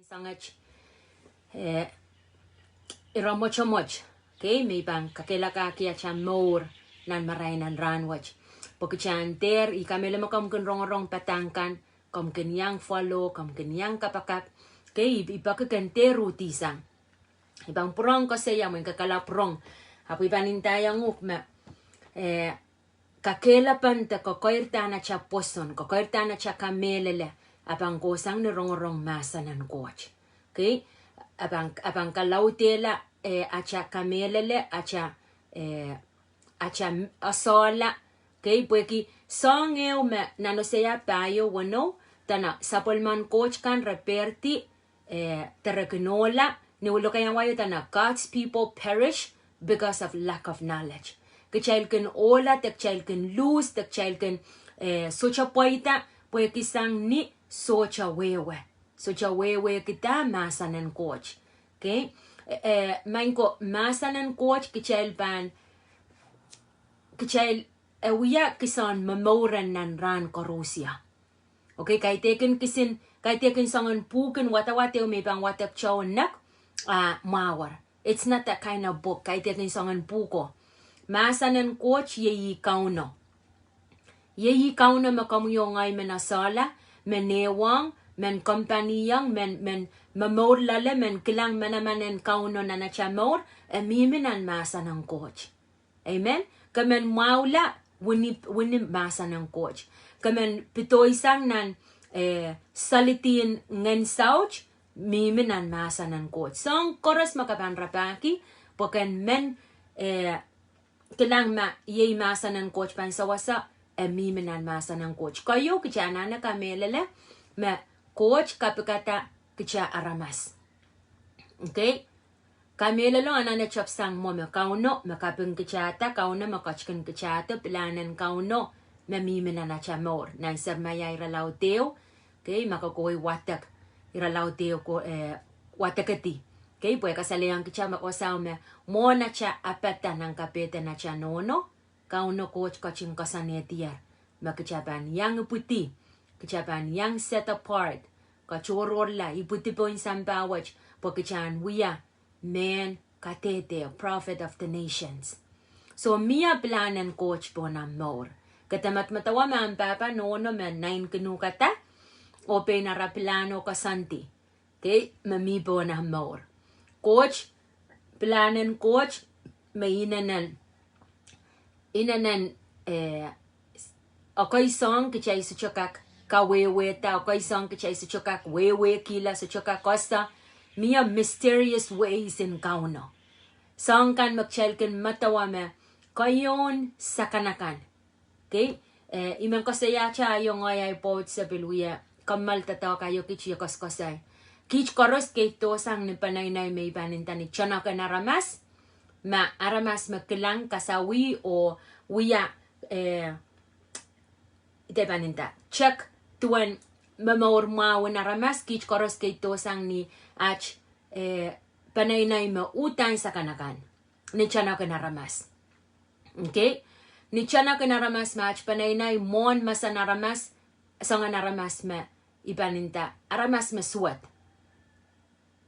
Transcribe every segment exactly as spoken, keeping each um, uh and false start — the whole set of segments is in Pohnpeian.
Sanget, eh, ire mwotomwot, okay, me I pahn kakehlakahki atail mour nan marain en rahn wet. Pwe kitail en dehr, I kamehlele me komw kin rongorong padahk kan, komw kin iang follow, komw kin iang kapakap, okay, I, I peki ke en dehr uhdihsang. I pahn pwurehng koasoia mwein ke kalap rong. Ahpw I pahn ndaiong uhk me, eh, kakehlapen de kokoirda atail pwoson, kokoirda atail kamehlele, a pahn kohsang ni rongorong mahsen en Koht. Okay? A pahn, a pahn kalaudehla, eh, atail kamehlele, atail, eh, atail asoala. Okay? Pwehki soahng ehu me nan Oseia pahieu weneu, dene sapwellimen Koht kan re pehrdi, eh, de re kin ohla, ni wilikiong wai o dene God's people perish because of lack of knowledge. Kitail kin ohla, de kitail kin lose, de kitail kin, eh, sohte pweida, pwehki sang ni sohte wehwe. Sohte wehwehkihda mahsen en Koht. Okay? Eh, eh, maing ko, mahsen en Koht kitail pahn, kitail, eh, wia kisehn momouren nan rahn koaros ia. Okay, kaidehkin kisin, kaidehkin soangen pwuhk en wadawad ehu me I pahn wadek tohn nek, ah, mwahuer. It's not that kind of book, kaidehkin soangen pwuhko. Mahsen en Koht iei Kauno. Iei Kauno me komwi oh ngehi men asoala, men ehuong, men kompanihong, men, men momour loale, men kilang manaman en Kauno nan atail mour, e mihmi nan mahsen en Koht. Amen. Ke men mwahula, wini, wini mahsen en Koht. Ke men pedoisang nan, eh, solid en ngehn saut, mihmi nan mahsen en Koht. Soahng koaros me ke pahn rapahki, pwe ke men, eh, kilang ma iei mahsen en Koht pahn sewese, e mihmi nan mahsen en Koht. Keieu kitail anahne kamehlele, me Koht kapikada kitail aramas. Okay? Kamehlele anahne tepsang mwo me Kauno me kapingkitailda, Kauno me ketikingkitailda, pilahn en Kauno me mihmi nan atail mour. Nan Seremaia irelaud ehu, okay, me ke kohwei wadek, irelaud ehu ko, eh, wadekedi. Okay, pwe kasalehiong kitail me koasoia me mwohn atail apwada nan kapehden atail nohno, Kauno Koht ketin koasoanehdier me kitail pahn iang ipwidi, kitail pahn iang set apart, katohrohrla, ipwidi pohn sampah wet, pwe kitail en wia mehn kadehde, prophet of the nations. So, mie pilahn en Koht pohn omw mour. Ke dehr medemedewe me omw pahpa nohno me naineki uhk da, oh pein ara pilahn oh koasoandi. Okay, me mie pohn omw mour. Koht, pilahn en Koht, me inenen, inenen, eh, ekei soahng kitail sohte kak kawehwehda, ekei soahng kitail sohte kak wehwehkihla, sohte kak koasoia, mie mysterious ways en Kauno. Soahng kan me kitail kin medewe me keieun sakanakan. Okay? Eh, I men koasoiahte aio ngehi ahi pwoud se pil wie, kammal doadoahk aio kiht ie koasoakoasoi. Kiht koaros kei dohsang ni peneinei me I pahn nda ni tenoken aramas, ma aramas me kilang kasawih oh wia, eh, I dehr pahn nda, check duwen momour mwahu en aramas, kiht koaros kei dohsang ni at, eh, peneinei me uhdahn sakanakan. Ni tenoken aramas. Okay? Ni tenoken aramas me at peneinei mwohn mahsen aramas, soangen aramas me I pahn nda, aramas me suwed.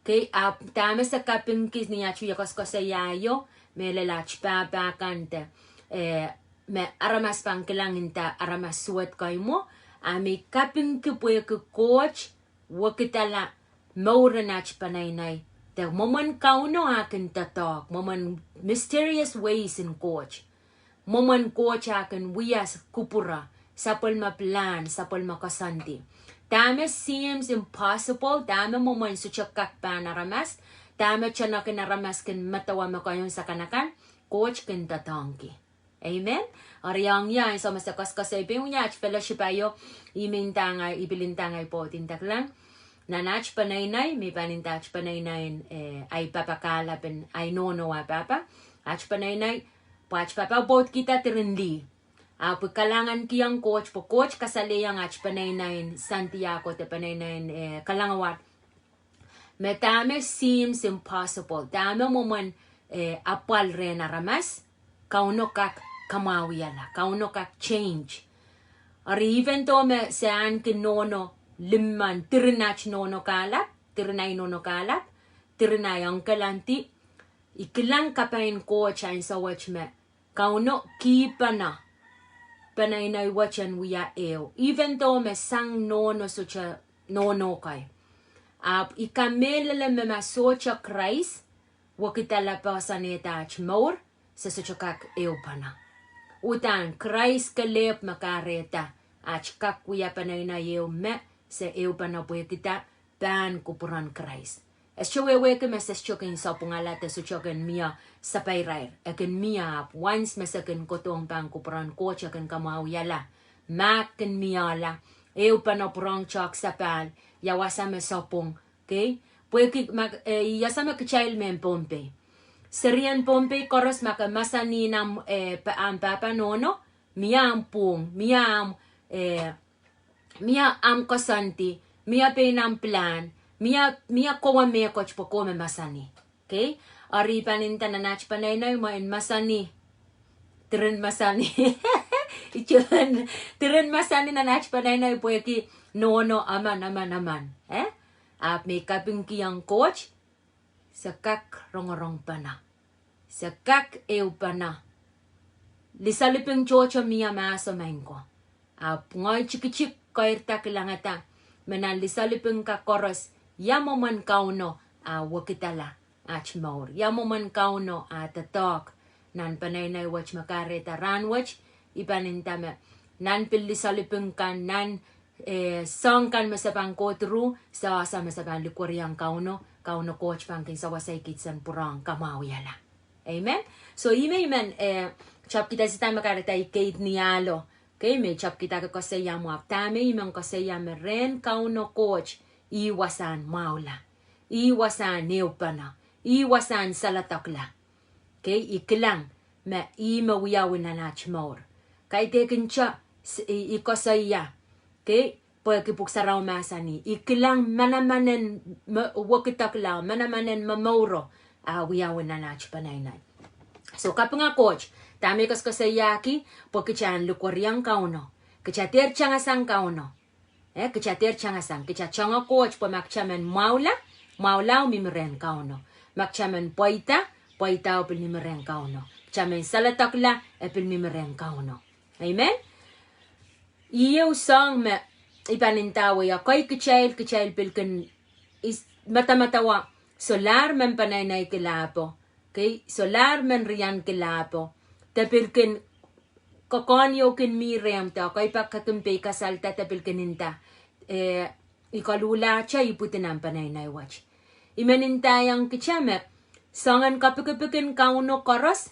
Okay, ahpw dahme se kapingki ni at wie koasoakoasoi aio, mehlel at pahpa kan de, eh, me aramas pahn kilang nda aramas suwed kei mwo, a me I kapingki pwehki Koht wekidala mour en at peneinei. De mwomwen Kauno a kin doadoahk, mwomwen mysterious ways en Koht. Mwomwen Koht a kin wia s-, kupwure, sapwellime pilahn, sapwellime koasoandi. Dahme seems impossible, dahme mwomwen sohte kak pahn aramas, dahme tenoken aramas kin medewe me keieun sakanakan, Koht kin doadoahngki. Amen. Eri ong ie ansou me se koasoakoasoi pein wia at fellowship aio, I men nda ngehi, I pil nda ngehi pwoud nda kilang. Nan at peneinei, me I pahn nda at peneinein, eh, ahi pahpa kahlap en ahi nohno ah pahpa. At peneinei, pwe at pahpa pwoudkihda diren lih. Ahpw I kalahnganki ong Koht, pwe Koht kasalehiong at peneinein Santiago de peneinein, eh, Kalangawad. Me dahme seems impossible, dahme mwomwen, eh, apwal rehn aramas, Kauno kak kamwahwihala, Kauno kak change. Eri even though me se ahneki nohno limmen diren at nohno kahlap, diren ahi nohno kahlap, diren ahi uncle auntie, I kilang kapai en Koht ansou wet me Kauno kihpene peneinei wet en wia ehu, even though me sang nohno sohte nohno kei. Ahpw I kamehlele me ma sohte Krais wekidala poahsoanehda aht mour, se sohte kak ehupene. Uhdahn Krais kelehpw me kahrehda aht kak wia peneinei ehu me se ehupene pwehkida pahn kupwuren Krais. E sohte wehwehki me se sohte kin sapwungala de sohte kin mie sapairair. E kin mie, ahpw once me se kin kohdohng pahn kupwuren Koht e kin kamwahwihala. Mahk kin miehla, ehupene pwurehng tehk sapahl, ia wasa me sapwung, okay? Pwehki ma, eh, ia wasa me kitail mehn Pohnpei. Serien Pohnpei koaros ma ke mahsanih nan, eh, pa-, ahmw pahpa nohno, mie ahmw pwuhng, mie ahmw, eh, mie ahmw koasoandi, mie pein ahmw pilahn, mie, mie kowe mehkot pwe kowe me mahsanih. Okay? Eri I pahn nda nan aht peneinei mwein mahsanih. Diren mahsanih. I tohn, diren mahsanih nan aht peneinei pwehki nohno emen, emen, emen. Eh? Ahpw me I kapingkihong Koht, se kak rongorongpene. Se kak ehupene. Lisaliping tohto mie mahso maing ko. Ahpw ngehi tikitik keirda kilangada me nan lisaliping kan koaros, ia mwomwen Kauno a wekidala aht mour. Ia mwomwen Kauno a doadoahk nan peneinei wet me kahrehda rahn wet, I pahn nda me nan pil lisaliping kan, nan, eh, soahng kan me se pahn kohdo ruh, se ese me se pahn likweriong Kauno, Kauno Koht pahn kin sewese kiht sen pwurehng kamwahwihala. Amen. So, ihme I men, eh, tapkihda sida me kahrehda I keid ni ahlo. Okay, me tapkihda ke koasoia mwo, ahpw dahme I men koasoia me rehn Kauno Koht, ih wasahn mwahula. Ih wasahn ehupene. Ih wasahn saledekla. Okay, I kilang me ih me wiawi nan aht mour. Kaidehkin te, s-, I, I koasoia. Okay, pwehki Pwuhk Sarawi mahsanih, I kilang manaman en me-, wekidekla, manaman en momouro, a wiawi nan aht peneinei. So kapinga Koht, dahme I koasokoasoiahki, pwe kitail en likweriong Kauno. Kitail dehr tangasang Kauno. Eh, kitail dehr tangasang, kitail tangoh Koht pwe ma kitail men mwahula, mwahulao mihmi rehn Kauno. Ma kitail men pweida, pweidao pil mihmi rehn Kauno. Kitail men saledekla, e pil mihmi rehn Kauno. Amen. Ih ehu soahng me I pahn ndawei, ekei kitail, kitail pil kin is-, medemedewe, solahr men peneineiki lahpo. Okay, solahr men rianki lahpo. De pil kin koakoahn ieu kin mih rehmw de, ekei pak ketin pei kasalda de pil kin nda, eh, I koluhlahte ipwidi nan peneinei wet. I men ndaiong kitail me, soangen kapikipikin Kauno koaros,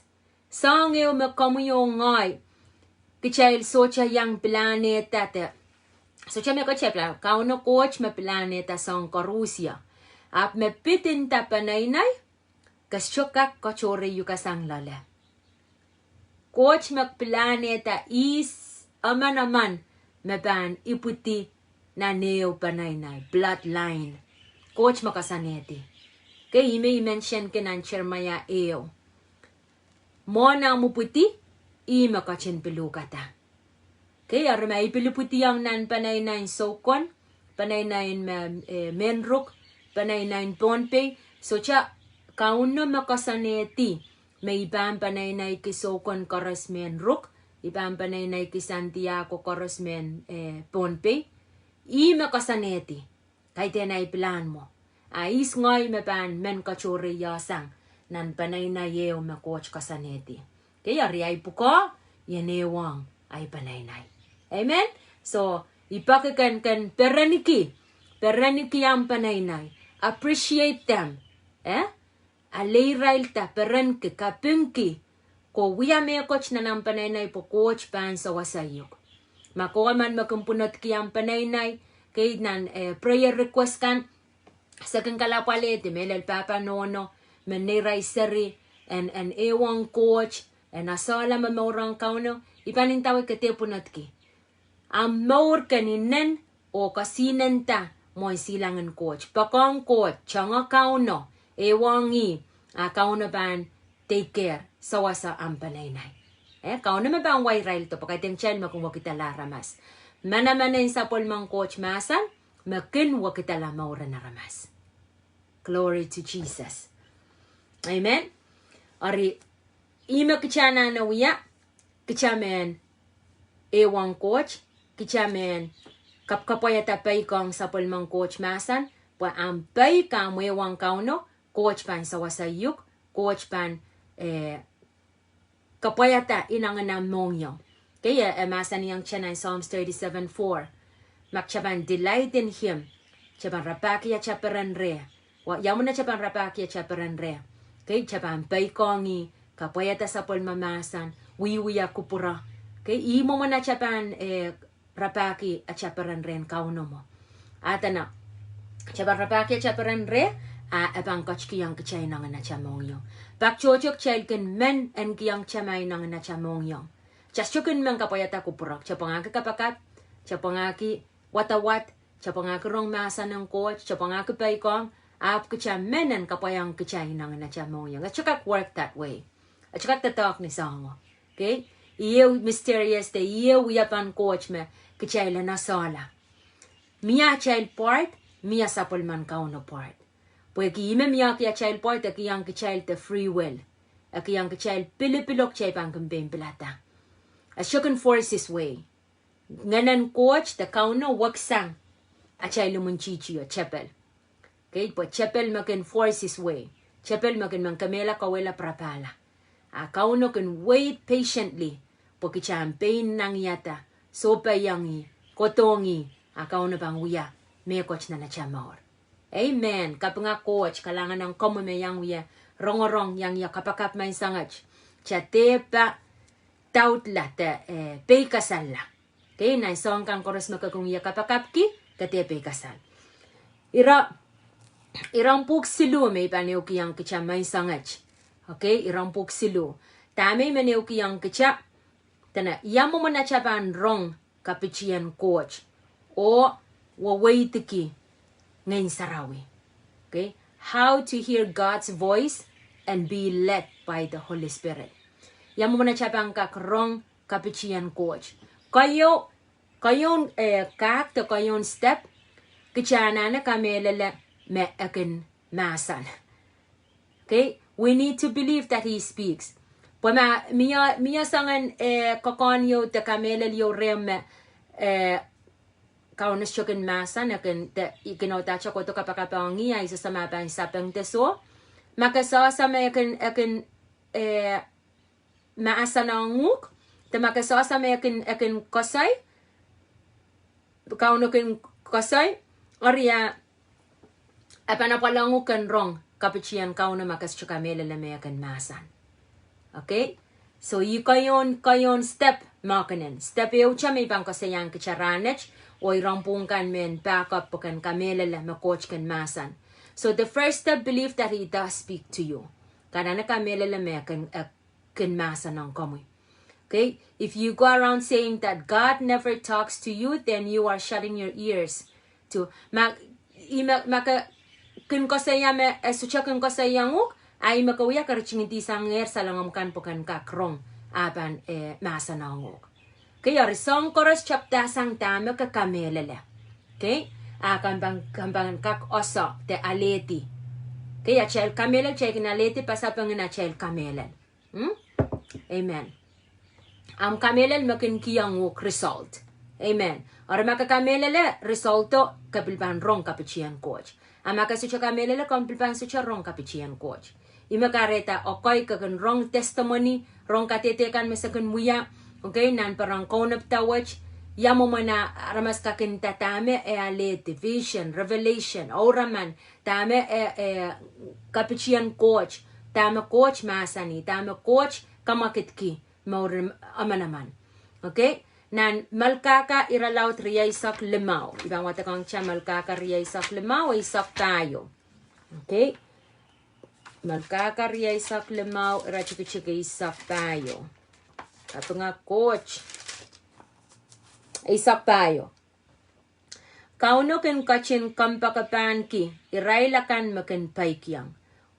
soahng ehu me komwi oh ngehi, kitail sohte iang pilahnehda de, sohte me kitail pil-, Kauno Koht me pilahnehda soahng koaros. Ahpw me pid nda peneinei, ke sohte kak katohrei uhkasang loale. Koht me pilahnehda ihs emen emen me pahn ipwidi nan ehu peneinei, bloodline. Koht me koasoanehdi. Okay, ihme I mentionki nan Seremaia ehu. Mwohn ahmw ipwidi, ih me ketin pil uhkada. Okay, eri ma I pil ipwidiong nan peneinein Soukon, peneinein me, eh, Mehn Ruk, peneinein Pohnpei, sohte Kauno me koasoanehdi me I pahn peneineiki Soukon koaros mehn Ruk, I pahn peneineiki Santiago koaros mehn, eh, Pohnpei. Ih me koasoanehdi. Kaidehn ahi pilahn mwo. A ihs ngehi me pahn men katohreiehsang nan peneinei ehu me Koht koasoanehdi. Okay, eri ahi pwukoa, I en ehuong ahi peneinei. Amen. So, I peki ken, ken perenki, perenki ahmw peneinei. Appreciate them. Eh? Aleirailda, perenki, kapingki. Ke wia mehkot nan ahmw peneinei pwe Koht pahn sewese uhk. Ma kowe emen me kin pwunodki ahmw peneinei, okay, nan, eh, prayer request kan, se kin kalapw alehdi, mehlel pahpa nohno, me neirail seri, en, en ehuong Koht, en esehla momour ong Kauno, I pahn ndawei ke dehr pwunodki. Ahmw mour kin inen oh kesihnenda mwohn silangin Koht. Poakohng Koht, tangoh Kauno, ehuong ih, a Kauno pahn take care, sewese ahmw peneinei. Eh, Kauno me pahn wa irail de pwe kaidehn kitail me kin wekidala aramas. Manaman en sapwellimen Koht mahsen, me kin wekidala mouren aramas. Glory to Jesus. Amen. Eri, ih me kita anahne wia, kita men ehuong Koht, kita men kapwkapwaiada peikiong sapwellimen Koht mahsen, pwe ahmw peik, ahmw ehuong Kauno, Koht pahn sewese uk, Koht pahn, eh, kapwaiada inengen ahmw mohngiong. Kei, e, e mahsanihong kita nan Psalms thirty-seven four. Ma kita pahn delight in him, kita pahn rapahki atail peren reh. Wa, ia mwomwen kita pahn rapahki atail peren reh? Kei, kita pahn peikiong ih, kapwaiada sapwellime mahsen, wiewia kupwure. Kei, ih mwomwen kita pahn, eh, rapahki atail peren rehn Kauno mwo. Adena, kita pahn rapahki atail peren reh, a e pahn ketikihong kita inengen atail mohngiong. Pak tohto kitail kin men en kihong kita ma inengen atail mohngiong. Kita sohte kin men kapwaiada kupwure. Kita pwangahki kapakap, kita pwangahki wadawad, kita pwangahki rong mahsen en Koht, kita pwangahki peikiong, ahpw kita men en kapwaiahng kita inengen atail mohngiong. It sohte kak work that way. It sohte kak doadoahk ni soahngo. Kei? Ih ehu mysterious de ih ehu wiepen Koht me kitail en esehla. Mie atail part, mie sapwellimen Kauno part. Pwehki ih me mie atail part, e kihong kitail the free will. E kihong kitail pilipil oh kitail pahn kin pein pilada. E sohte kin force his way. Ngehnen Koht de Kauno weksang atail imwintihti oh tepel. Kei, pwe tepel me kin force his way. Tepel me kin men kemehla, kauwehla, pirapahla. A Kauno kin wait patiently, pwe kita en pein nangiada, sohpeiong ih, kohdohng ih, a Kauno pahn wia mehkot nan atail mour. Amen. Kapinga Koht, kalahngan ong komwi me iang wia rongorong, iang wia kapakap menseng wet. Kita dehr pahn doubtla de, eh, peikasalla. Kei, nan soahng kan koaros me ke kin wia kapakapki, ke dehr peikasal. Ira, iren pwuhk siluh me I pahn ehukihong kita menseng wet. Okay, iren pwuhk siluh. Dahme I men ehukihong kita, dene, ia mwomwen kita pahn rong kapitien Koht oh weweidki Ngehn Sarawi. Okay? How to hear God's voice and be led by the Holy Spirit. Ia mwomwen kita pahn kak rong kapitien Koht. Keieun, keieun, eh, kahk de keieun step, kita anahne kamehlele me e kin mahsen. Okay? We need to believe that he speaks. Pwe ma mie, mie soangen, eh, kokohn ieu de kamehlel ieu rehmw me, eh, Kauno sohte kin mahsen, e kin, de, I kin audaudkihda kohdo kapakap ong ih, a I sohte sehse ma pahn sapeng de soh. Ma ke sehse me e kin, e kin, eh, mahsen ong uhk, de ma ke sehse me e kin, e kin koasoi, Kauno kin koasoi, eri a, e pahn apwal ong uhk ken rong kapitien Kauno ma ke sohte kamehlele me e kin mahsen. Okay? So, ih keieun, keieun step, mahkenen. Step ehute me I pahn koasoiahng kita rahnwet, oh iren pwuhk kan men back up pwe ken kamehlele me Koht kin mahsen. So, the first step, believe that he does speak to you. Ke anahne kamehlele me e kin, e kin mahsen ong komwi. Okay? If you go around saying that God never talks to you, then you are shutting your ears to, ma, ih me, ma ke kin koasoia me e sohte kin koasoiong uhk, a ih me ke wia ke ritingidi sangehr salengomw kan pwe ken kak rong ah pahn, eh, mahsen ong uhk. Okay, eri soahng koaros tepda sang dahme ke kamehlele. Okay? A ke pahn, ke pahn kak oasoia de alehdi. Okay, atail kamehlel, kitail kin alehdi pasapengin atail kamehlel. Hmm? Amen. Ahmw kamehlel me kin kihong uhk result. Amen. Eri ma ke kamehlele resulto, ke pil pahn rong kapitien Koht. A ma ke sohte kamehlele, ke pil pahn sohte rong kapitien Koht. Ih me kahrehda, okay, ke kin rong testimony, rong kadehde kan me se kin wia, okay, nan peren kaunopada wet, ia mwomwen aramas kak nda dahme e alehdi, vision, revelation, ouraman, dahme, eh, eh, kapitien Koht, dahme Koht mahsanih, dahme Koht kamwakidki mouren emenemen. Okay? Nan Melkahka irelaud rieisek limau. I pahn wadekohng kita Melkahka rieisek limau, eisek pahieu. Okay? Melkahka rieisek limau, iretikitik eisek pahieu. Kapinga Koht. Eisek pahieu. Kauno kin ketin kompoakepahnki irail akan me kin peikiong,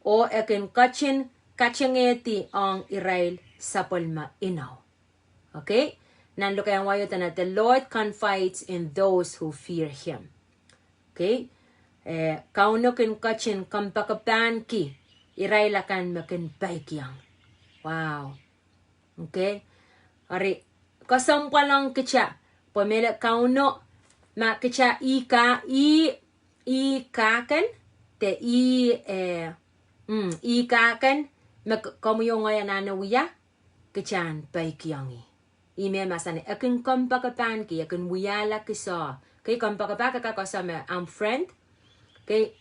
oh e kin ketin katengehdi ong irail sapwellime inou. Okay? Nan lokaiahn wai o dene, the Lord confides in those who fear him. Okay? Eh, Kauno kin ketin kompoakepahnki irail akan me kin peikiong. Wow. Okay. Eri, kesempwal ong kita, pwe mehlel Kauno, ma kita ih ka, ih, ih kakan, de ih, eh, mm, ih kakan, me k-, komwi oh ngehi anahne wia, kita en peikiong ih. Ih me mahsanih, e kin kompoakepahnki, e kin wiahla kiso. Okay, kompoakepah ke kak koasoia me, I'm friend. Okay,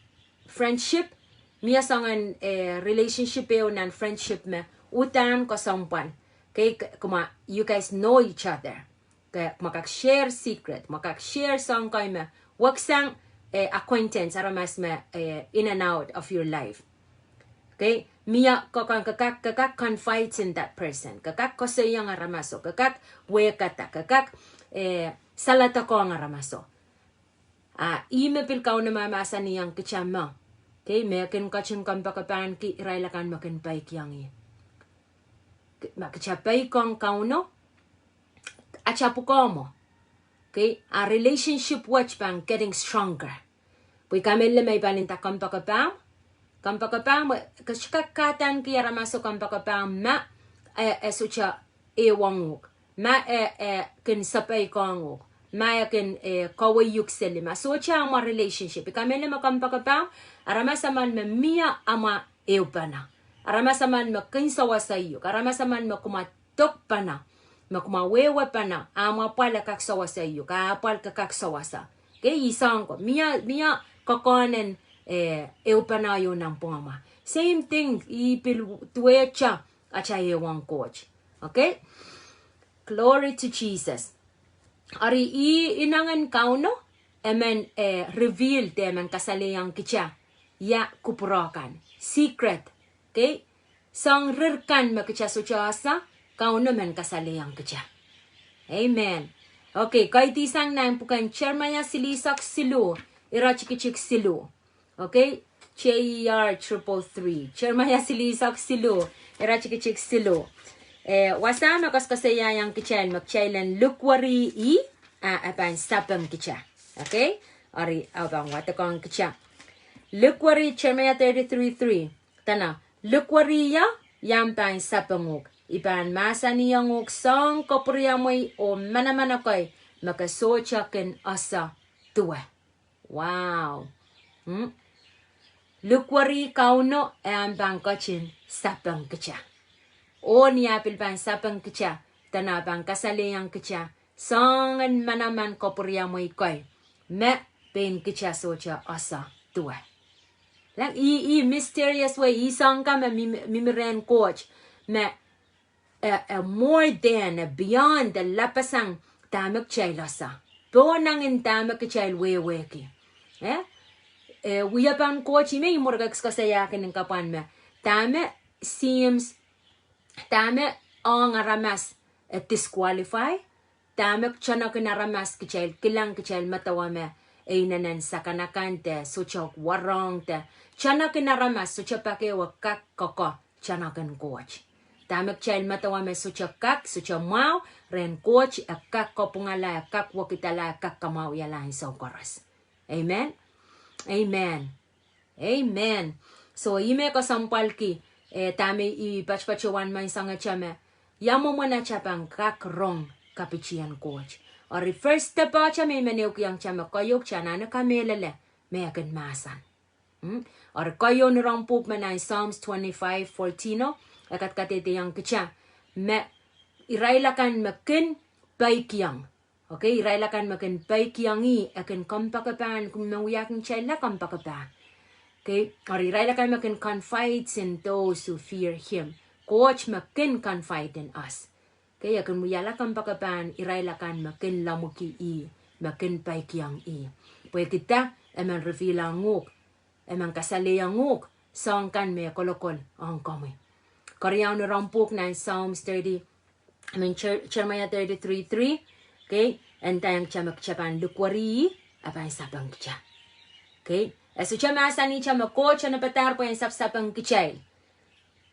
friendship, mie soangen, eh, relationship ehu nan friendship me, uhdahn kesempwal. Okay, k-, kumwa, you guys know each other. Ke, kumwa kak share secret, kumwa kak share soahng kei me, weksang, eh, acquaintance, aramas me, eh, in and out of your life. Okay, mie koakoan ke kak, ke kak confide in that person. Ke kak koasoiong aramaso, ke kak wehkada, ke kak, eh, saledekohng aramaso. A, ih me pil Kauno mahmahsanihong kita me. Okay, me kin ketin kompoakepahnki irail akan me kin peikiong ih. K-, ma kita peikiong Kauno, atail pwukoa mwo. Okay, our relationship wet pahn getting stronger. Pwe I kamehlele me I pahn nda kompoakepah mwo, kompoakepah mwo, ke sohte kak kadahnki aramaso kompoakepah mwo, ma, eh, e sohte ehuong uhk, ma, eh, eh, kin sapeikiong uhk, ma e kin, eh, kaweiuk seli, ma sohte amwa relationship. I kamehlele me kompoakepah mwo, aramas emen me mie amwa ehupene. Aramas emen me kin sewese uhk, aramas emen me kumwa dokpene, me kumwa wehwehpene, amwa pwal e kak sewese uhk, a pwal ke kak sewese. Okay, ih soahng ko, mie, mie koakoan en, eh, ehupene ieu nan pwungamwa. Same thing, ih pil duwehte, atail ehuong Koht. Okay? Glory to Jesus. Eri ih inengen Kauno, emen, eh, reveal de emen kasalehiong kita. Ia kupwure kan. Secret. Okay? Soahng rir kan me kita sohte ese, Kauno men kasalehiong kita. Amen. Okay, kaidehsang nan pwuken Jeremaia silihsek siluh, iretikitik siluh. Okay, J E R triple three. Jeremaia silihsek siluh, iretikitik siluh. Eh, wasa me koasoakoasoiaiong kitail me kitail en likweri ih, a, e pahn sapeng kita. Okay? Eri, e pahn wadekohng kita. Likweri, Jeremaia thirty-three three. Dene, likweri ie, I pahn sapeng uhk. I pahn mahsanihong uhk soahng kapwuriamwei oh manaman ekei me ke sohte kin ese duwe. Wow. Hmm? Likweri Kauno e pahn ketin sapeng kita. Oh ni e pil pahn sapeng kita, dene e pahn kasalehiong kita soangen manaman kapwuriamwei kei me pein kita sohte ese duwe. Lel ih, ih mysterious wei, ih soahng kan me mih, mihmi rehn Koht, me e, e more than, e beyond, e lapasang dahme kitail ese. Pohnangin dahme kitail wehwehki. Eh? E, wiepen Koht ih me I mwurkek koasoiahki nin kapwan me. Dahme seems, dahme ong aramas e disqualify, dahme tenokin aramas kitail kilang, kitail medewe me e inenen sakanakan de sohte warong de. Tenokin aramas sohte pak ehu e kak koko tenokin Koht. Dahme kitail medewe me sohte kak, sohte mwahu, rehn Koht e kak kapwungala, e kak wekidala, e kak kamwahuiala ansou koaros. Amen? Amen. Amen. So, ih me kesempwalki, eh, dahme I patopatohwan menseng ete me, ia mwomwen atail pahn kak rong kapitien Koht. Eri first step ete me I men ehukihong kitail me keieu kitail anahne kamehlele me e kin mahsan. Hmm? Eri keieu ni rong pwuhk me nan Psalms twenty-five fourteen o, e kadkadehdehiong kitail me irail akan me kin peikiong. Okay, irail akan me kin peikiong ih, e kin kompoakepah, kin men wiahkin kitail la kompoakepah. Okay, eri irail akan me kin confide in those who fear him. Koht me kin confide in us. Okay, e kin wiahla kompoakepah irail akan me kin lemmwiki ih, me kin peikiong ih. Pwehki dah, e men reveal ong uhk, e men kasalehiong uhk soahng kan me kolokol ong komwi. Keriau ni rong pwuhk nan Psalms thirty, I mean, Jer-, Jeremiah thirty-three three, okay, e ndaiong kitail me kitail pahn likweri ih, e pahn sapeng kitail. Okay, e sohte mahsanih kitail me Koht e nda padahr pwe en sapsapeng kitail.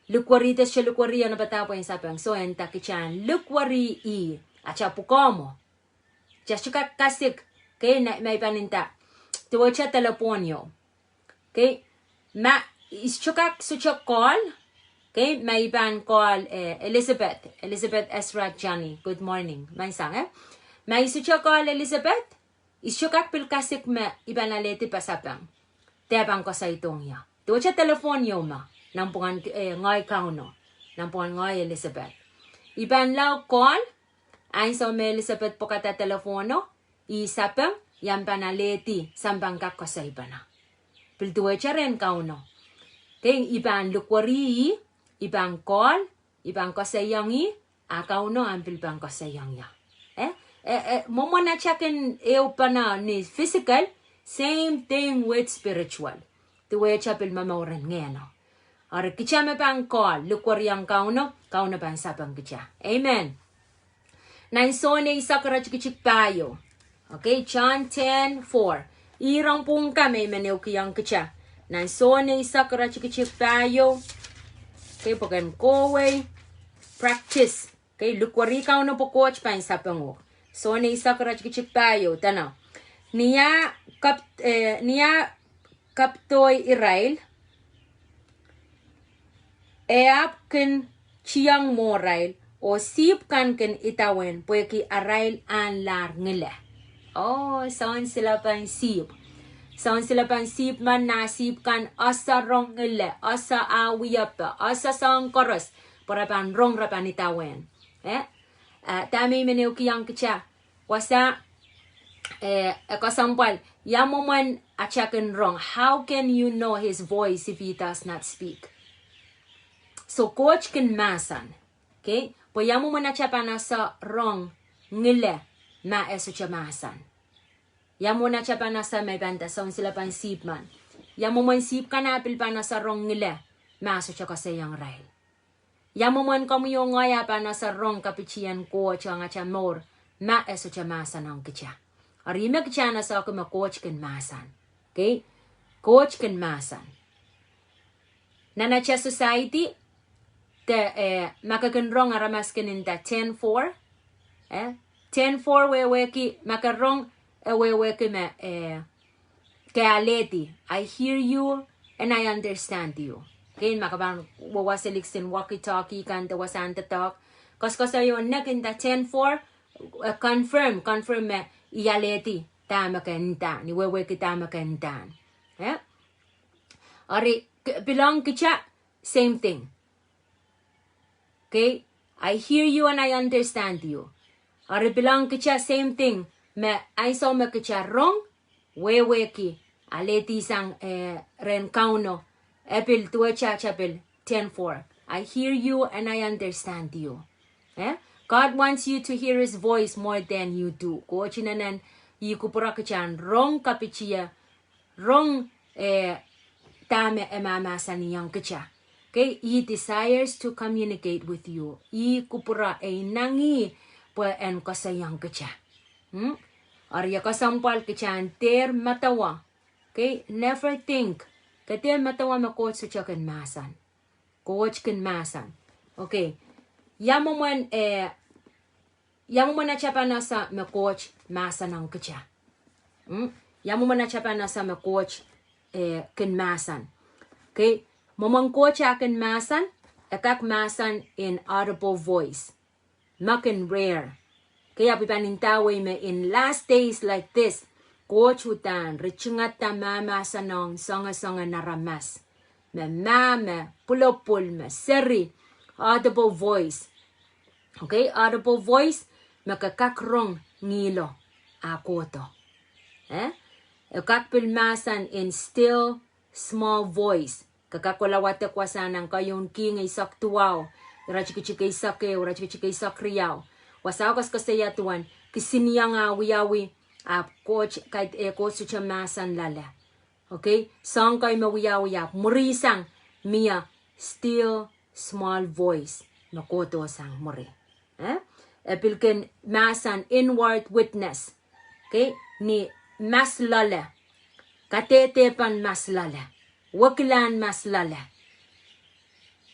Likweri de sohte likweri e nda padahr pwe en sapeng. So e nda kitail en likweri ih, atail pwukoa mwo. Kitail sohte kak kasik, okay, na, ma I pahn nda, duwehte delepwohn ieu. Okay, ma I sohte kak sohte call, okay, ma I pahn call, eh, Elizabeth, Elizabeth Ezra Johnny, good morning, maing sang, eh? Ma I sohte call Elizabeth, I sohte kak pil kasik me I pahn alehdi pasapeng. Dehpa koasoiong ie. Duwehte telephone ieu me, nanpwungen, eh, ngehi Kauno, nanpwungen ngehi Elizabeth. I pahn lao call, ansou me Elizabeth pwukada telephone o, I sapeng, I pahn alehdi, I pahn kak koasoipene. Pil duwehte rehn Kauno. Okay, I pahn likwerih, I pahn call, I pahn koasoiong ie, a Kauno ahpw pil pahn koasoiong ie. Eh, eh, eh, mwomwen atail kin ehu pene ni physical, same thing with spiritual. Duwehte pil momour en Ngehno. Eri kitail me pahn call, likwerih ong Kauno, Kauno pahn sapeng kitail. Amen. Nan Sohn eisek iretikitik pahieu. Okay, John ten four. Ih rong pwung kan me I men ehukihong kitail. Nan Sohn eisek iretikitik pahieu. Okay, pwe ken kohwei. Practice. Okay, likwerih Kauno pwe Koht pahn sapeng uhk. Sohn eisek iretikitik pahieu, dene. Ni ah kap-, eh, ni ah kapdohi irail, e ahpw kin tiong mwohrail, oh sihpw kan kin idawehn, pwehki arail ahnlahr ngile. Oh, soun silepen sihpw. Soun silepen sihpw men nah sihpw kan ese rong ngile, ese ah wiepe, ese soahng koaros, pwe re pahn rong, re pahn idawehn. Eh? Ah, dahme I men ehukihong kitail. Wasa, eh, e kesempwal, ia mwomwen atail kin rong. How can you know his voice if he does not speak? So Koht kin mahsen. Okay? Pwe ia mwomwen atail pahn ese rong ngile ma e sohte mahsen. Ia mwomwen atail pahn ese me I pahn nda soun silepen sihpw men. Ia mwomwen sihpw kan ah pil pahn ese rong ngile ma e sohte koasoiong irail. Ia mwomwen komwi oh ngehi ah pahn ese rong kapitien Koht ong atail mour ma e sohte mahsen ong kitail. Eri me kitail en ese ki me Koht kin mahsen. Okay? Koht kin mahsen. Nan atail society, de, eh, ma ke kin rong aramas kin nda ten four. Eh? Ten four wehwehki, ma ke rong, e wehwehki me, eh, ke alehdi, I hear you and I understand you. Okay, ma ke pahn weweselikin walkie-talkie kan de wasahn doadoahk, koasoakoasoio nek nda ten four, eh, confirm, confirm me I alehdi dahme ke nda, I wehwehki dahme ke nda. Eh? Eri, k-, pil ong kitail, same thing. Okay, I hear you and I understand you. Eri pil ong kitail same thing, me ansou me kitail rong, wehwehki, alehdi sang, eh, rehn Kauno, e pil duwehte atail pil ten four. I hear you and I understand you. Eh? God wants you to hear his voice more than you do. Koht inenen ih kupwure kitail en rong kapitie, rong, eh, dahme e mahmahsanihong kitail. Okay, he desires to communicate with you. Ih kupwure, e inengieng pwe en koasoiong kitail. Hmm? Eri ia kesempwal kitail en dehr medewe. Okay, never think. Ke dehr medewe me Koht sohte kin mahsen. Koht kin mahsen. Okay. Ia mwomwen, eh, ia mwomwen atail pahn ese me Koht mahsen ong kitail. Hmm? Ia mwomwen atail pahn ese me Koht, eh, kin mahsen. Okay. Mwomwen Koht ah kin mahsen, e kak mahsen in audible voice. Me kin rare. Okay, ahpw I pahn ndawei me in last days like this, Koht uhdahn ritingada mahmahsen ong soangosoangen aramas. Me mah, me pwulopwul, me seri, audible voice. Okay, audible voice, me ke kak rong ngihlo ah kohdo. Eh? E kak pil mahsen in still small voice. Ke kak kohla wadek wasahn nan Kaiohn King eisek duwau, iretikitik eisek ehu, iretikitik eisek riau. Wasao koasokoasoia duwen kisinieng ah wiawi, ahpw Koht, kaid, eh, Koht sohte mahsen loale. Okay? Soahng kei me wiawi ahpw mwuri sang mie still small voice me kohdo sang mwuri. Eh? E pil kin mahsen inward witness. Okay? Ni mas loale. Kadehde pahn mas loale. Wekilahn mas loale.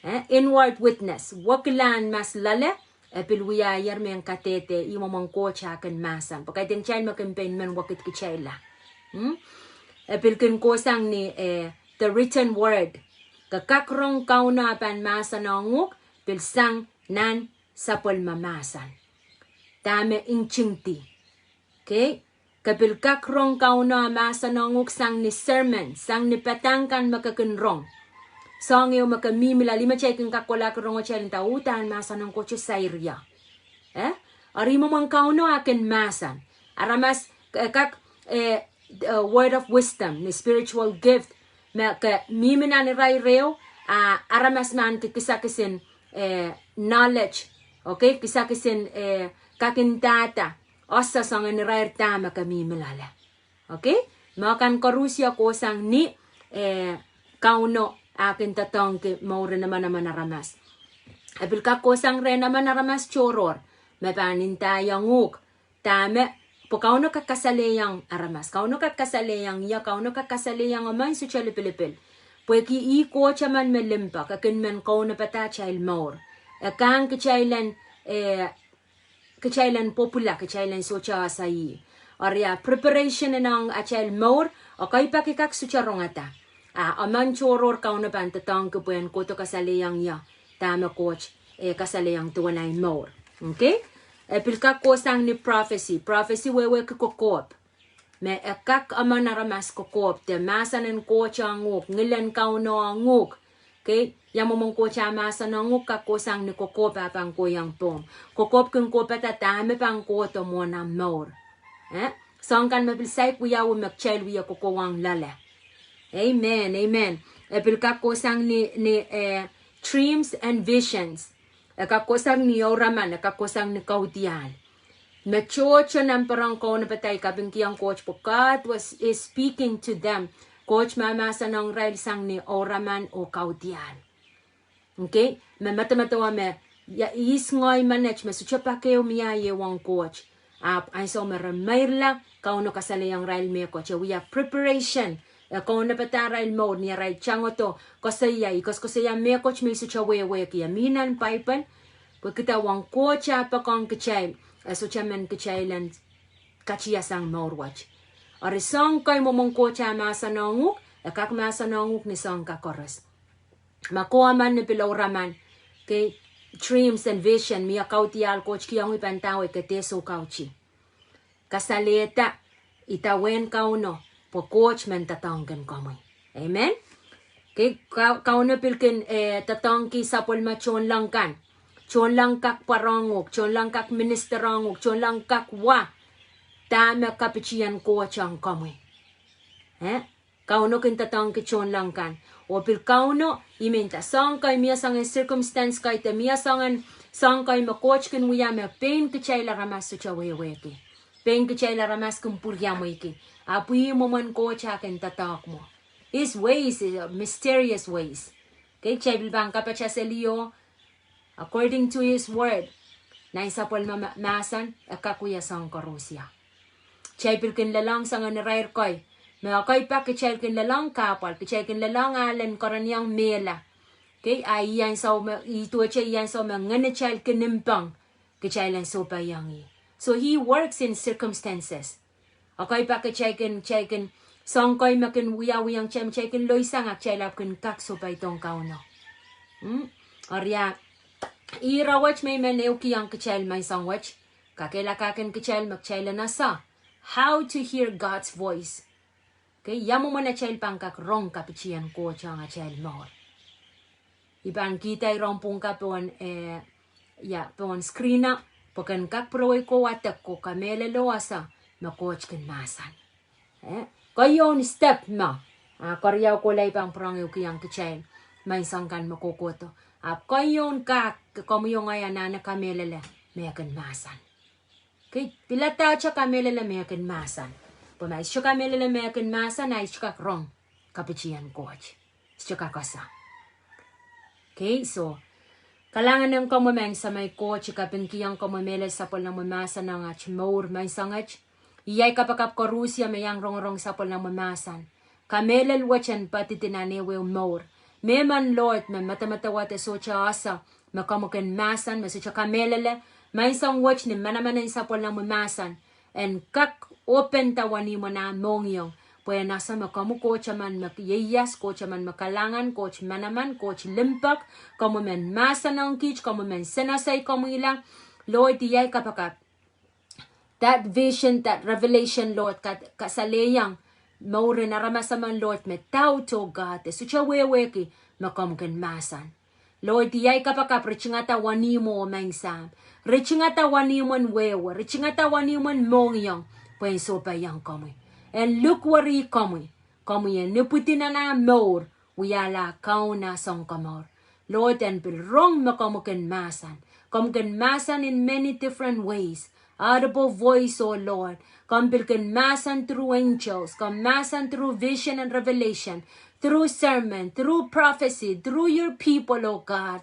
Eh? Inward witness. Wekilahn mas loale. E pil wiahier mehn kadehde, ih mwomwen Koht ah kin mahsen. Pwe kaidehn kitail me kin pein men wekid kitailla. Hmm? E pil kin kohsang ni, eh, the written word. Ke kak rong Kauno ah pahn mahsanihong uhk, pil sang nan sapwellime mahsen. Dahme ntingdi. Okay? Ke pil kak rong Kauno ah mahsanihong uhk sang ni sermon, sang ni padahk kan me ke kin rong. Soahng ehu me ke mihmi loale, ihme kitail kin kak kohla rongo kitail nda, uhdahn mahsen en Koht sair ie. Eh? Eri mwomwen Kauno ah kin mahsen. Aramas, eh, kak, eh, eh, word of wisdom, ni spiritual gift, me ke mihmi nan irair ehu, ah, aramas me ahneki kisakisin, eh, knowledge, okay, kisakisin, eh, kak ndahda, ese soangen irair dahme ke mihmi loale. Okay? Me kan koaros ia kohsang ni, eh, Kauno ah kin doadoahngki mour en emenemen aramas. E pil kak kohsang rehn emen aramas tohrohr, me pahn ndaiong uhk, dahme, pwe Kauno kak kasalehiong aramas, Kauno kak kasalehiong ie, Kauno kak kasalehiong emen sohte lipilipil. Pwehki ih Koht emen me limpoak, e kin men kaunopada atail mour. E kang kitail en, eh, kitail en pwupwula, kitail en sohte ese ih. Eri ah preparation en ong atail mour, ekei pak I kak sohte rongada. Ah, emen tohrohr Kauno pahn doadoahngki pwe en kohdo kasalehiong ie, dahme Koht, eh, kasalehiong duwen ahi mour. Okay? E pil kak kohsang ni prophecy. Prophecy wehwehki kokohp. Me e kak emen aramas kokohp, de mahsen en Koht ong uhk, ngilen Kauno ong uhk. Okay, ia mwomwen Koht ah mahsen ong uhk, kak kohsang ni kokohp ah pahn kohiong pohmw. Kokohp kin kohpada dahme pahn kohdo mwohn omw mour. Eh? Soahng kan me pil saik wiawi me kitail wie kokohwong loale. Amen, amen. E pil kak kohsang ni, ni, eh, dreams and visions. E kak kohsang ni ouraman, e kak kohsang ni kaudiahl. Me tohto nan pwurehng kaunopada I kapingkihong Koht pwe God was, is speaking to them. Koht mahmahsen ong irail sang ni ouraman oh kaudiahl. Okay? Me medemedewe me, ia, ihs ngehi menet me sohte pak ehu mie ie ong Koht. Ahpw ansou me re meirla, Kauno kasalehiong irail mehkot. E wia preparation. E kaunopada arail mour ni arail tangodo, koasoia, I koasokoasoia mehkot me I sohte wehwehki. E mih nan Paipel, pwe kitail ong Koht ah poakohng kitail, e sohte men kitail en katiasang mour wet. Eri soahng kei mwomwen Koht ah mahsen ong uhk, e kak mahsen ong uhk ni soahng kak koaros. Ma ke emen me pil ouraman, okay, dreams and vision, mie kaudiahl Koht kihong uhk, I pahn ndahwei ke dehr soukautih. Kasalehda idawehn Kauno, pwe Koht men doadoahngkin komwi. Amen? Okay, Kau-, Kauno pil kin, eh, doadoahngki sapwellime tohnleng kan. Tohnleng kak pwarohng uhk, tohnleng kak minister ong uhk, tohnleng kak wa dahme kapitien Koht ong komwi. Eh? Kauno kin doadoahngki tohnleng kan. Oh pil Kauno, I men nda soahng kei mie soangen circumstance kei de mie soangen, soahng kei me Koht kin wia me pein kitail aramas sohte wehwehki. Pein kitail aramas kin pwuriamweiki. Ahpw ih mwomwen Koht ah kin doadoahk mwo. His ways, uh, mysterious ways. Okay, kitail pil pahn kapataselio, according to his word. Nan sapwellime ma-, mahsen, e kak wia soahng koaros ia. Kitail pil kin lelohng soangen irair kei. Me ekei pak kitail kin lelohng kahpwal, kitail kin lelohng ahlen kereniong mehla. Okay, a ih ansou me, ih duwehte ih ansou me ngenitail kin mpeng, kitail en sohpeiong ih. So he works in circumstances. Ekei pak kitail kin, kitail kin, soahng kei me kin wiawihong kitail, kitail kin loisang a kitail ahpw kin kak sohpeidohng Kauno. Hmm? Eri a, ih rahnwet me I men ehukihong kitail menseng wet, kakehlakahkin kitail me kitail en ese how to hear God's voice. Okay, ia mwomwen atail pahn kak rong kapitien Koht ong atail mour. I pahn kihda irair pwung ka pohn, eh, ia, pohn screen a, pwe ken kak pwurewei ko wadek ko kamehlele oh ese me Koht kin mahsen. Eh, keieun step me, ah, keriau kohla I pahn pwurehng ehukihong kitail menseng kan me kohkohdo. Ahpw keieun kak, komwi oh ngehi anahne kamehlele me e kin mahsen. Okay, pilada atail kamehlele me e kin mahsen. Pwe ma I sohte kamehlele me e kin mahsen, a I sohte kak rong kapitien Koht. Sohte kak ese. Okay, so, kalahngan en komwi maing Samei Koht, I kapingkihong komwi mehlel sapwellimomwi mahsen ong at mour menseng et. Iei ai kapakap koaros ia me iang rongorong sapwellimomwi mahsen. Kamehlel wet en poadidi nan ehuehu mour. Mehmen Lord me medemedewe de sohte ese me komwi kin mahsen, me sohte kamehlele, menseng wet ni manaman en sapwellimomwi mahsen en kak open da wenihmw en ah mohngiong, Pwe e nasa me komwi Koht emen me ieias, Koht emen me kalahngan, Koht manaman, Koht limpoak, komwi men mahsanihong kiht, komwi men senasei komwihla. Lord, iei ai kapakap. That vision, that revelation, Lord, ka, kasalehiong mour en aramas emen, Lord, me doubt, oh God, e sohte wehwehki me komw kin mahsen. Lord, iei ai kapakap, ritingada wenihmwo, Maing Sahm. Ritingada wenihmwen wehwe, ritingada wenihmwen mohngiong, pwe en sohpeiong komwi. En likweri komwi, komwi en ipwidi nan ah mour, wiahla Kaun ah Sounkomour. Lord, en pil rong me komwi kin mahsen. Komwi kin mahsen in many different ways. Audible voice, oh Lord. Komw pil kin mahsen through angels. Komw mahsen through vision and revelation. Through sermon, through prophecy, through your people, oh God.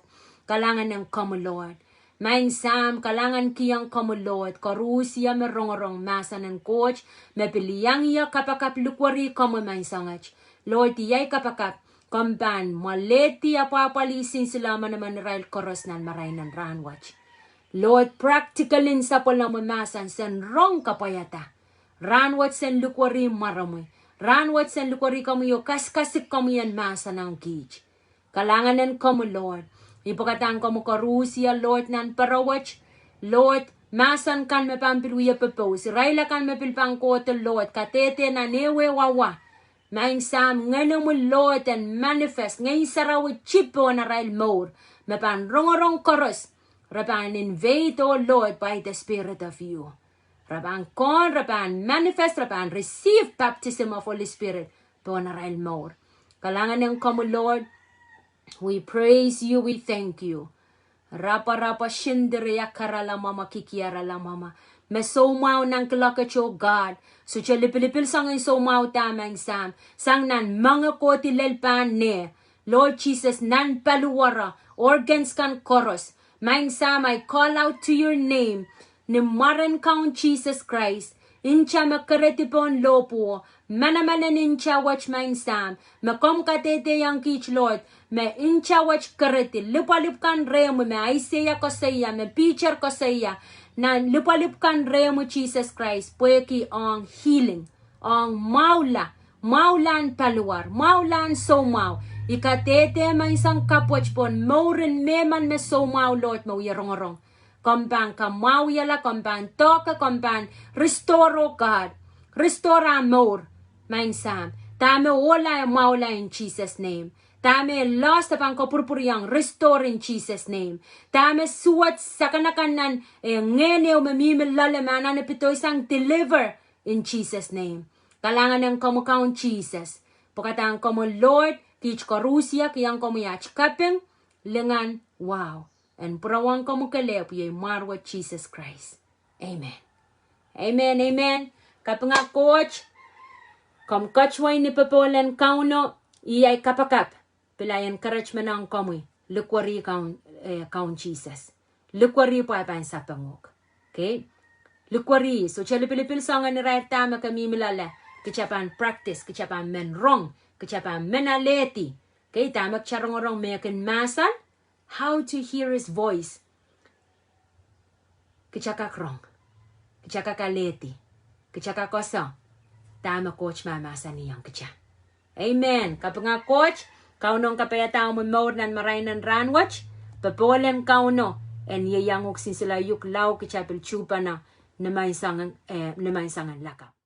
Kalahngan en komwi, Lord. Maing Sahm, kalahngankihong komwi, Lord, koarusie me rongorong mahsen en Koht, me pil iang ie kapakap likweri komwi, Maing Sahnget. Lord, iei ai kapakap, komw pahn mwalehdi apwahpwalih sinsile manaman irail koaros nan marain en rahnwet. Lord, practical in sapwellime mahsen sen rong kapwaiada. Rahnwet sen likweri mwaromwi. Rahnwet sen likweri komwi oh kasikasik komwi en mahsanihong kiht. Kalahngan en komwi, Lord. I pwekadahng komwi koarusie, Lord, nan pere wet. Lord, mahsen kan me pahn pil wie pepous, irail akan me pil pahn kohdo, Lord, kadehde nan ehuehu wa. Maing Sahm, Ngehnomwi, Lord, en manifest, Ngehn Sarawi chip pohn arail mour, me pahn rongorong koaros, re pahn invade, oh Lord, by the Spirit of you. Re pahn kohn, re pahn manifest, re pahn receive baptism of Holy Spirit pohn arail mour. Kalahngan en komwi, Lord. We praise you, we thank you. Rapwa, rapwa, sindiri, akarala mwamwa, kikiarala mwamwa. Me soumwahu nan kilokit, oh God. Sohte lipilipil soangen soumwahu da, Maing Sahm. Sang nan moange, kohdi, lel, pahn neh. Lord Jesus, nan paliwaro, organs kan koaros. Maing Sahm, I call out to your name. Ni mwaren Kaun Sises Krais, nta me keredi pohn lohpwuo, manamanen nta wet, Maing Sahm, me komw kadehdehiong kiht, Lord, me nta wet keredi, lipwalipw kan rehmwi, me Aiseia koasoia, me Piter koasoia, nan lipwalipw kan rehmwi, Sises Krais, pwehki ong healing, ong mwahula, mwahulahn paliwar, mwahulahn soumwahu. I kadehde, Maing Sahm, kapwet pohn mouren mehmen me soumwahu, Lord, me wie rongorong. Komw pahn kamwahwihala, komw pahn doahke, komw pahn restore, oh God. Restore ah mour, Maing Sahm. Dahme ohla, e mwahula in Jesus' name. Dahme lost, e pahn kapwurpwuriong, restore in Jesus' name. Dahme suwed, sakanakan nan, eh, ngehn ehu me mihmi loale, me anahne pedoisang, deliver in Jesus' name. Kalahngan en komwi Kaun Sises. Pwekadahng komwi Lord, kiht koarusie kihong komwi aht kaping, lingan, wahu. En pwurowong komwi kelehpw, iei mwarwet Sises Krais. Amen. Amen, amen. Kapinga Koht, komw ketido ni popohl en Kauno, iei ai kapakap, pil ahi encouragement ong komwi, likweri Kaun, eh, Kaun Sises. Likweri pwe e pahn sapeng uhk. Okay? Likweri, sohte lipilipil soangen irair da me ke mihmi loale, kita pahn practice, kita pahn men rong, kita pahn men alehdi. Okay, dahme kita rongorong me kin mahsen, how to hear his voice. Kita kak rong. Kita kak alehdi. Kita kak koasoia dahme Koht mahmahsanihong kita. Amen. Kapinga Koht, Kauno kapaiada omwi mour nan marain en rahnwet, popohl en Kauno en ieiang uhk, sinsile uhk, lao kita pil tuhpene ni maing soangen, eh, ni maing soangen lakapw.